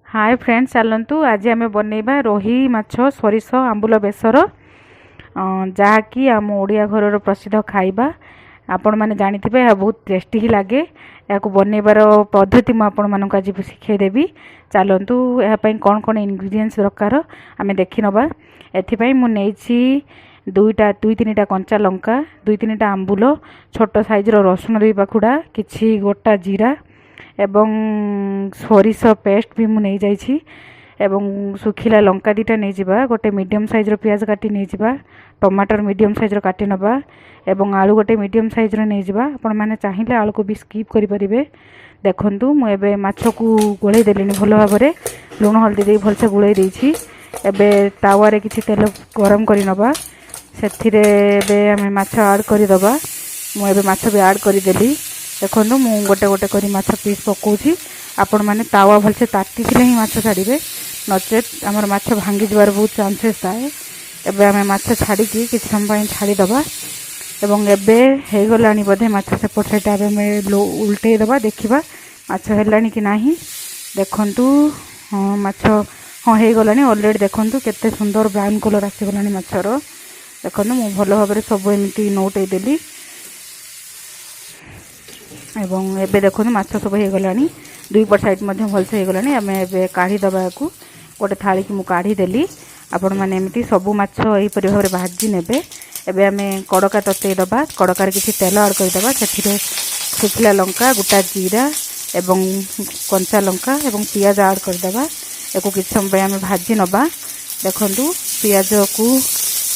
ହାଏ friends, ଚାଲନ୍ତୁ ଆଜି ଆମେ ବନେଇବା ରୋହି ମାଛ ସୋରିଷ ଆମ୍ବୁଲ ବେସର, ଯାହାକି ଆମ ଓଡ଼ିଆ ଘରର ପ୍ରସିଦ୍ଧ ଖାଇବା। ଆପଣମାନେ ଜାଣିଥିବେ, ଏହା ବହୁତ ଟେଷ୍ଟି ହିଁ ଲାଗେ। ଏହାକୁ ବନେଇବାର ପଦ୍ଧତି ମୁଁ ଆପଣମାନଙ୍କୁ ଆଜି ଶିଖାଇଦେବି। ଚାଲନ୍ତୁ, ଏହା ପାଇଁ କ'ଣ କ'ଣ ଇନଗ୍ରିଡ଼ିଏଣ୍ଟସ୍ ଦରକାର ଆମେ ଦେଖିନେବା। ଏଥିପାଇଁ ମୁଁ ନେଇଛି ଦୁଇଟା, ଦୁଇ ତିନିଟା କଞ୍ଚା ଲଙ୍କା, ଦୁଇ ତିନିଟା ଆମ୍ବୁଲ, ଛୋଟ ସାଇଜ୍ର ରସୁଣ ଦୁଇ ପାଖୁଡ଼ା, କିଛି ଗୋଟା ଜିରା ଏବଂ ସୋରିଷ ପେଷ୍ଟ ବି ମୁଁ ନେଇଯାଇଛି ଏବଂ ଶୁଖିଲା ଲଙ୍କା ଦୁଇଟା ନେଇଯିବା। ଗୋଟେ ମିଡ଼ିୟମ୍ ସାଇଜ୍ର ପିଆଜ କାଟି ନେଇଯିବା, ଟମାଟର ମିଡ଼ିୟମ୍ ସାଇଜ୍ର କାଟି ନେବା ଏବଂ ଆଳୁ ଗୋଟେ ମିଡ଼ିୟମ୍ ସାଇଜ୍ର ନେଇଯିବା। ଆପଣମାନେ ଚାହିଁଲେ ଆଳୁକୁ ବି ସ୍କିପ୍ କରିପାରିବେ। ଦେଖନ୍ତୁ, ମୁଁ ଏବେ ମାଛକୁ ଗୋଳେଇ ଦେଲିଣି ଭଲ ଭାବରେ, ଲୁଣ ହଳଦୀ ଦେଇ ଭଲସେ ଗୋଳେଇ ଦେଇଛି। ଏବେ ତାୱାରେ କିଛି ତେଲ ଗରମ କରି ନେବା। ସେଥିରେ ଏବେ ଆମେ ମାଛ ଆଡ଼୍ କରିଦେବା। ମୁଁ ଏବେ ମାଛ ବି ଆଡ଼୍ କରିଦେଲି। ଦେଖନ୍ତୁ, ମୁଁ ଗୋଟେ ଗୋଟେ କରି ମାଛ ପିସ୍ ପକାଉଛି। ଆପଣମାନେ ତାୱା ଭଲସେ ତାତିଥିଲେ ହିଁ ମାଛ ଛାଡ଼ିବେ, ନଚେତ୍ ଆମର ମାଛ ଭାଙ୍ଗିଯିବାର ବହୁତ ଚାନ୍ସେସ୍ ଥାଏ। ଏବେ ଆମେ ମାଛ ଛାଡ଼ିକି କିଛି ସମୟ ପାଇଁ ଛାଡ଼ିଦେବା ଏବଂ ଏବେ ହେଇଗଲାଣି ବୋଧେ ମାଛ ସେପଟ ସାଇଡ଼୍। ଏବେ ଆମେ ଉଲଟେଇ ଦେବା, ଦେଖିବା ମାଛ ହେଲାଣି କି ନାହିଁ। ଦେଖନ୍ତୁ, ହଁ, ମାଛ ହଁ ହେଇଗଲାଣି ଅଲରେଡ଼ି। ଦେଖନ୍ତୁ, କେତେ ସୁନ୍ଦର ବ୍ରାଉନ୍ କଲର୍ ଆସିଗଲାଣି ମାଛର। ଦେଖନ୍ତୁ, ମୁଁ ଭଲ ଭାବରେ ସବୁ ଏମିତି ନଉଟେଇ ଦେଲି ଏବଂ ଏବେ ଦେଖନ୍ତୁ, ମାଛ ସବୁ ହେଇଗଲାଣି। ଦୁଇ ପଟ ସାଇଡ଼୍ ମଧ୍ୟ ଭଲସେ ହେଇଗଲାଣି। ଆମେ ଏବେ କାଢ଼ିଦେବା ଏହାକୁ ଗୋଟେ ଥାଳିକି। ମୁଁ କାଢ଼ିଦେଲି। ଆପଣମାନେ ଏମିତି ସବୁ ମାଛ ଏହିପରି ଭାବରେ ଭାଜି ନେବେ। ଏବେ ଆମେ କଡ଼କା ତତେଇ ଦେବା। କଡ଼କାରେ କିଛି ତେଲ ଆଡ଼୍ କରିଦେବା। ସେଥିରେ ଶୁଖିଲା ଲଙ୍କା, ଗୋଟା ଜିରା ଏବଂ କଞ୍ଚା ଲଙ୍କା ଏବଂ ପିଆଜ ଆଡ଼୍ କରିଦେବା। ଏକୁ କିଛି ସମୟ ପାଇଁ ଆମେ ଭାଜି ନେବା। ଦେଖନ୍ତୁ, ପିଆଜକୁ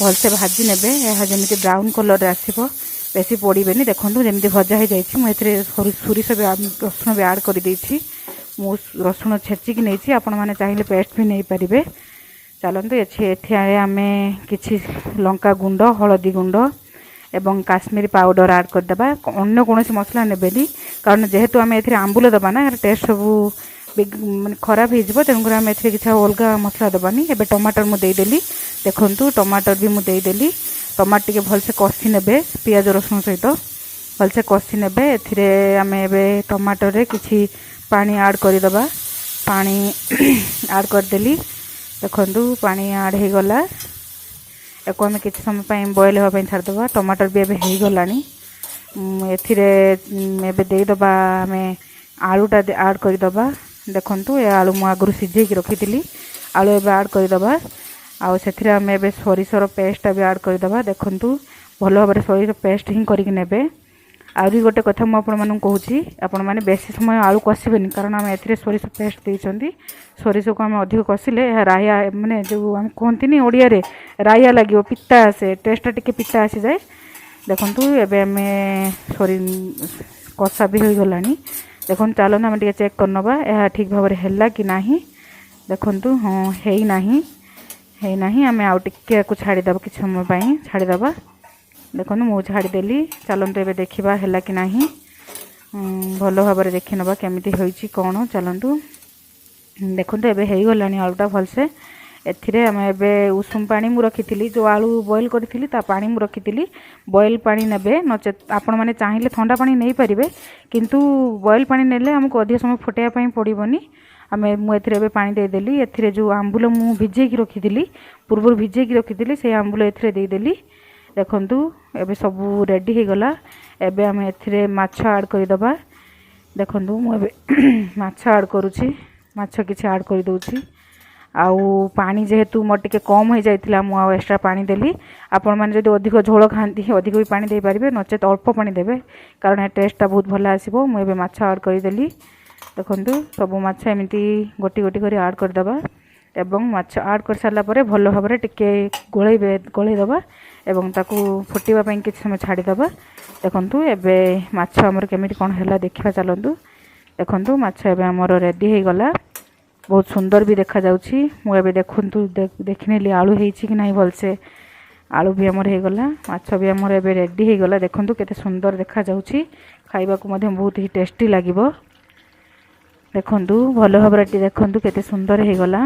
ଭଲସେ ଭାଜି ନେବେ, ଏହା ଯେମିତି ବ୍ରାଉନ୍ କଲର୍ରେ ଆସିବ, ବେଶୀ ପୋଡ଼ିବେନି। ଦେଖନ୍ତୁ, ଯେମିତି ଭଜା ହେଇଯାଇଛି, ମୁଁ ଏଥିରେ ସୋରିଷ ବି ରସୁଣ ବି ଆଡ଼୍ କରିଦେଇଛି। ମୁଁ ରସୁଣ ଛେଚିକି ନେଇଛି, ଆପଣମାନେ ଚାହିଁଲେ ପେଷ୍ଟ ବି ନେଇପାରିବେ। ଚାଲନ୍ତୁ, ଏଥିରେ ଆମେ କିଛି ଲଙ୍କା ଗୁଣ୍ଡ, ହଳଦୀ ଗୁଣ୍ଡ ଏବଂ କାଶ୍ମୀରୀ ପାଉଡ଼ର ଆଡ଼୍ କରିଦେବା। ଅନ୍ୟ କୌଣସି ମସଲା ନେବେନି, କାରଣ ଯେହେତୁ ଆମେ ଏଥିରେ ଆମ୍ବୁଲ ଦେବା ନା, ଏହାର ଟେଷ୍ଟ ସବୁ ମାନେ ଖରାପ ହେଇଯିବ। ତେଣୁକରି ଆମେ ଏଥିରେ କିଛି ଆଉ ଅଲଗା ମସଲା ଦେବାନି। ଏବେ ଟମାଟର ମୁଁ ଦେଇଦେଲି। ଦେଖନ୍ତୁ, ଟମାଟର ବି ମୁଁ ଦେଇଦେଲି। ଟମାଟୋ ଟିକେ ଭଲସେ କଷି ନେବେ, ପିଆଜ ରସୁଣ ସହିତ ଭଲସେ କଷି ନେବେ। ଏଥିରେ ଆମେ ଏବେ ଟମାଟୋରେ କିଛି ପାଣି ଆଡ଼୍ କରିଦେବା। ପାଣି ଆଡ଼୍ କରିଦେଲି। ଦେଖନ୍ତୁ, ପାଣି ଆଡ଼୍ ହେଇଗଲା। ଏକୁ ଆମେ କିଛି ସମୟ ପାଇଁ ବଏଲ୍ ହେବା ପାଇଁ ଛାଡ଼ିଦେବା। ଟମାଟର ବି ଏବେ ହେଇଗଲାଣି। ଏଥିରେ ଏବେ ଦେଇଦେବା ଆମେ ଆଳୁଟା ଆଡ଼୍ କରିଦେବା। ଦେଖନ୍ତୁ, ଏ ଆଳୁ ମୁଁ ଆଗରୁ ସିଝେଇକି ରଖିଥିଲି। ଆଳୁ ଏବେ ଆଡ଼୍ କରିଦେବା ଆଉ ସେଥିରେ ଆମେ ଏବେ ସୋରିଷର ପେଷ୍ଟଟା ବି ଆଡ଼୍ କରିଦେବା। ଦେଖନ୍ତୁ, ଭଲ ଭାବରେ ସୋରିଷ ପେଷ୍ଟ ହିଁ କରିକି ନେବେ। ଆହୁରି ଗୋଟେ କଥା ମୁଁ ଆପଣମାନଙ୍କୁ କହୁଛି, ଆପଣମାନେ ବେଶୀ ସମୟ ଆଳୁ କଷିବେନି, କାରଣ ଆମେ ଏଥିରେ ସୋରିଷ ପେଷ୍ଟ ଦେଇଛନ୍ତି। ସୋରିଷକୁ ଆମେ ଅଧିକ କଷିଲେ ଏହା ରାଇଆ, ମାନେ ଯେଉଁ ଆମେ କୁହନ୍ତିନି ଓଡ଼ିଆରେ, ରାଇଆ ଲାଗିବ, ପିତା ଆସେ, ଟେଷ୍ଟଟା ଟିକେ ପିତା ଆସିଯାଏ। ଦେଖନ୍ତୁ, ଏବେ ଆମେ ସୋରି କଷା ବି ହୋଇଗଲାଣି। ଦେଖନ୍ତୁ, ଚାଲନ୍ତୁ ଆମେ ଟିକେ ଚେକ୍ କରିନେବା ଏହା ଠିକ୍ ଭାବରେ ହେଲା କି ନାହିଁ। ଦେଖନ୍ତୁ, ହଁ, ହେଇନାହିଁ, ହେଇନାହିଁ। ଆମେ ଆଉ ଟିକେ ୟାକୁ ଛାଡ଼ିଦେବା, କିଛି ସମୟ ପାଇଁ ଛାଡ଼ିଦେବା। ଦେଖନ୍ତୁ, ମୁଁ ଛାଡ଼ିଦେଲି। ଚାଲନ୍ତୁ, ଏବେ ଦେଖିବା ହେଲା କି ନାହିଁ। ଭଲ ଭାବରେ ଦେଖିନେବା କେମିତି ହୋଇଛି କ'ଣ। ଚାଲନ୍ତୁ, ଦେଖନ୍ତୁ, ଏବେ ହେଇଗଲାଣି ଆଳୁଟା ଭଲସେ। ଏଥିରେ ଆମେ ଏବେ ଉଷୁମ ପାଣି ମୁଁ ରଖିଥିଲି, ଯେଉଁ ଆଳୁ ବଏଲ୍ କରିଥିଲି ତା ପାଣି ମୁଁ ରଖିଥିଲି। ବଏଲ୍ ପାଣି ନେବେ, ନଚେତ୍ ଆପଣମାନେ ଚାହିଁଲେ ଥଣ୍ଡା ପାଣି ନେଇପାରିବେ, କିନ୍ତୁ ବଏଲ୍ ପାଣି ନେଲେ ଆମକୁ ଅଧିକ ସମୟ ଫୁଟାଇବା ପାଇଁ ପଡ଼ିବନି। ମୁଁ ଏଥିରେ ଏବେ ପାଣି ଦେଇଦେଲି। ଏଥିରେ ଯେଉଁ ଆମ୍ବୁଲ ମୁଁ ଭିଜେଇକି ରଖିଥିଲି, ପୂର୍ବରୁ ଭିଜେଇକି ରଖିଥିଲି, ସେଇ ଆମ୍ବୁଲ ଏଥିରେ ଦେଇଦେଲି। ଦେଖନ୍ତୁ, ଏବେ ସବୁ ରେଡ଼ି ହେଇଗଲା। ଏବେ ଆମେ ଏଥିରେ ମାଛ ଆଡ଼୍ କରିଦେବା। ଦେଖନ୍ତୁ, ମୁଁ ଏବେ ମାଛ ଆଡ଼୍ କରୁଛି। ମାଛ କିଛି ଆଡ଼୍ କରିଦେଉଛି। ଆଉ ପାଣି ଯେହେତୁ ମୋର ଟିକେ କମ୍ ହେଇଯାଇଥିଲା, ମୁଁ ଆଉ ଏକ୍ସଟ୍ରା ପାଣି ଦେଲି। ଆପଣମାନେ ଯଦି ଅଧିକ ଝୋଳ ଖାଆନ୍ତି, ଅଧିକ ବି ପାଣି ଦେଇପାରିବେ, ନଚେତ୍ ଅଳ୍ପ ପାଣି ଦେବେ, କାରଣ ଏ ଟେଷ୍ଟଟା ବହୁତ ଭଲ ଆସିବ। ମୁଁ ଏବେ ମାଛ ଆଡ଼୍ କରିଦେଲି। ଦେଖନ୍ତୁ, ସବୁ ମାଛ ଏମିତି ଗୋଟି ଗୋଟି କରି ଆଡ଼୍ କରିଦେବା ଏବଂ ମାଛ ଆଡ଼୍ କରିସାରିଲା ପରେ ଭଲ ଭାବରେ ଟିକେ ଗୋଳେଇବେ, ଗୋଳେଇ ଦେବା ଏବଂ ତାକୁ ଫୁଟିବା ପାଇଁ କିଛି ସମୟ ଛାଡ଼ିଦେବା। ଦେଖନ୍ତୁ, ଏବେ ମାଛ ଆମର କେମିତି କ'ଣ ହେଲା ଦେଖିବା ଚାଲନ୍ତୁ। ଦେଖନ୍ତୁ, ମାଛ ଏବେ ଆମର ରେଡ଼ି ହେଇଗଲା। ବହୁତ ସୁନ୍ଦର ବି ଦେଖାଯାଉଛି। ମୁଁ ଏବେ ଦେଖନ୍ତୁ, ଦେଖିନେଲି ଆଳୁ ହେଇଛି କି ନାହିଁ ଭଲସେ। ଆଳୁ ବି ଆମର ହେଇଗଲା, ମାଛ ବି ଆମର ଏବେ ରେଡ଼ି ହେଇଗଲା। ଦେଖନ୍ତୁ, କେତେ ସୁନ୍ଦର ଦେଖାଯାଉଛି। ଖାଇବାକୁ ମଧ୍ୟ ବହୁତ ହି ଟେଷ୍ଟି ଲାଗିବ। ଦେଖନ୍ତୁ, ଭଲ ଭାବରେ ଟିକେ ଦେଖନ୍ତୁ, କେତେ ସୁନ୍ଦର ହେଇଗଲା।